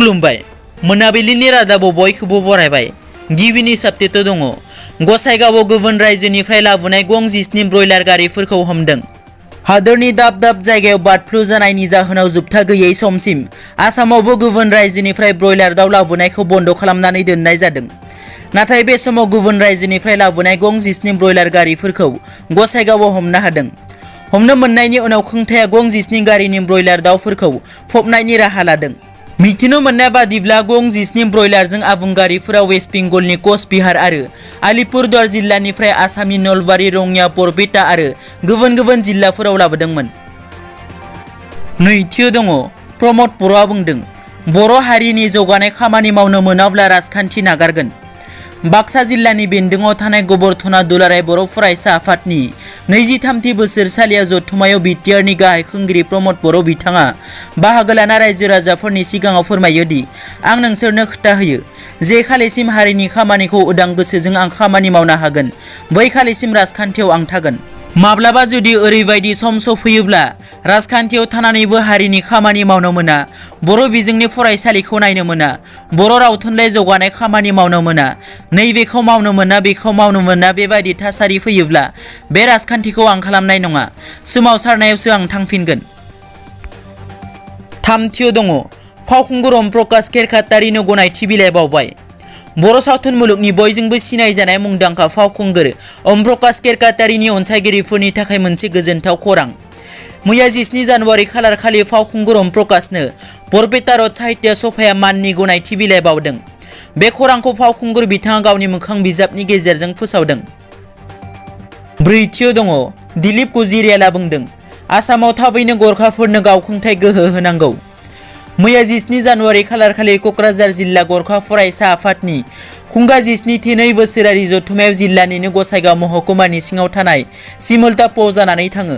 खुलुमबाय मोनाबिलिनि रादाबाव बयखौबो बरायबाय। गिबिनि साबटेटआव दङ गसाइगावआव गुबुन रायजोनिफ्राय लाबोनाय गं 17 ब्रयलार गारिफोरखौ हमदों। हादोरनि दाब दाब जायगायाव बार्ड फ्लु जानायनि जाहोनाव जोबथा गैयै समसिम आसामावबो गुबुन रायजोनिफ्राय ब्रयलार दाउ लाबोनायखौ बन्द खालामनानै दोननाय जादों। नाथाय बे समाव गुबुन रायजोनिफ्राय लाबोनाय गं 17 ब्रयलार गारिफोरखौ गसाइगावआव हमनो हादों। हमनो मोननायनि उनाव खुंथाया गं 17 गारिनि ब्रयलार दाउफोरखौ फबनायनि राहा लादों। मिथिनो मोननाय बादिब्ला गं 17 ब्रयलारजों आबुं गारिफोरा वेस्ट बेंगलनि कचबिहार आरो आलिपुरद्वार जिल्लानिफ्राय आसामनि नलबारि, रङिया, बरपेटा आरो गुबुन गुबुन जिल्लाफोराव लाबोदोंमोन। नैथियाव दङ प्रमद बर'आ बुंदों बर' हारिनि जौगानाय खामानि मावनो मोनाब्ला राजखान्थि नागारगोन। बाक्सा जिल्लानि बेन्दोङाव थानाय गबरधना दुलाराय बर' फरायसा आफादनि 23थि बोसोरसालिया जथुम्मायाव BTR नि गाहाय खुंगिरि प्रमद बर' बिथाङा बाहागो लाना रायजो राजाफोरनि सिगाङाव फोरमायो दि आं नोंसोरनो खोथा होयो जे खालिसिम हारिनि खामानिखौ उदां गोसोजों आं खामानि मावनो हागोन बै खालिसिम राजखान्थियाव आं थागोन। माब्लाबा जुदि ओरैबायदि सम सफैयोब्ला राजखान्थियाव थानानैबो हारिनि खामानि मावनो मोना, बर' बिजोंनि फरायसालिखौ नायनो मोना, बर' राव थुनलाइ जौगानाय खामानि मावनो मोना, नैबेखौ मावनो मोना बेखौ मावनो मोना, बेबायदि थासारि फैयोब्ला बे राजखान्थिखौ आं खालामनाय नङा, सोमावसारनायावसो आं थांफिनगोन। थामथियाव दङ फावखुंगुर ओम प्रकाश केरखातारिनो गनायथि बिलाइ बावबाय। बर' सावथुन मुलुगनि बयजोंबो सिनायजानाय मुंदांखा फावखुंगुर ओम प्रकाश केरखातारिनि अनसायगिरिफोरनि थाखाय मोनसे गोजोनथाव खौरां। मैया 17 जानुवारि खालारखालि फावखुंगुर ओम प्रकाशनो बरपेटा रड साहित्य सभाया माननि गनायथि बिलाइ बावदों। बे खौरांखौ फावखुंगुर बिथाङा गावनि मोखां बिजाबनि गेजेरजों फोसावदों। ब्रैथियाव दङ दिलीप गुजिरियाला बुंदों आसामाव थाबैनो गरखाफोरनो गावखुंथाय गोहो होनांगौ। मैया 17 जानुवारि खालारखालि क'क्राझार जिल्ला गरखा फरायसा आफादनि खुंगा 17थि 2 बोसोरारि जथुम्मायाव जिल्लानिनो गसाइगाव महकुमानि सिङाव थानाय सिमलता प जानानै थाङो।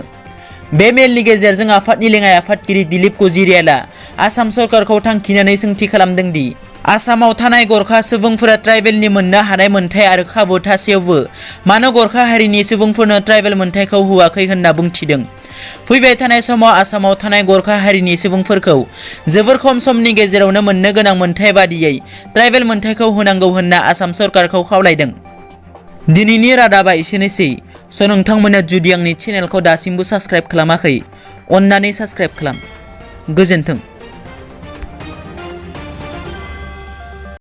बे मेलनि गेजेरजों आफादनि लेङाइ आफादगिरि दिलीप गुजिरियाला आसाम सरकारखौ थांखिनानै सोंथि खालामदों दि आसामाव थानाय गरखा सुबुंफोरा ट्राइबेलनि मोननो हानाय मोनथाय आरो खाबु थासेयावबो मानो गरखा हारिनि सुबुंफोरनो ट्राइबेल मोनथायखौ होआखै होनना बुंथिदों। फैबाय थानाय समाव आसामाव थानाय गरखा हारिनि सुबुंफोरखौ जोबोर खम समनि गेजेरावनो मोननो गोनां मोनथाय बादियै ट्राइबेल मोनथायखौ होनांगौ होनना आसाम सरकारखौ खावलायदों। दिनैनि रादाबा एसेनोसै। नोंथांमोना जुदि आंनि चेनेलखौ दासिमबो साबस्क्राइब खालामाखै अन्नानै साबस्क्राइब खालाम। गोजोन्थों।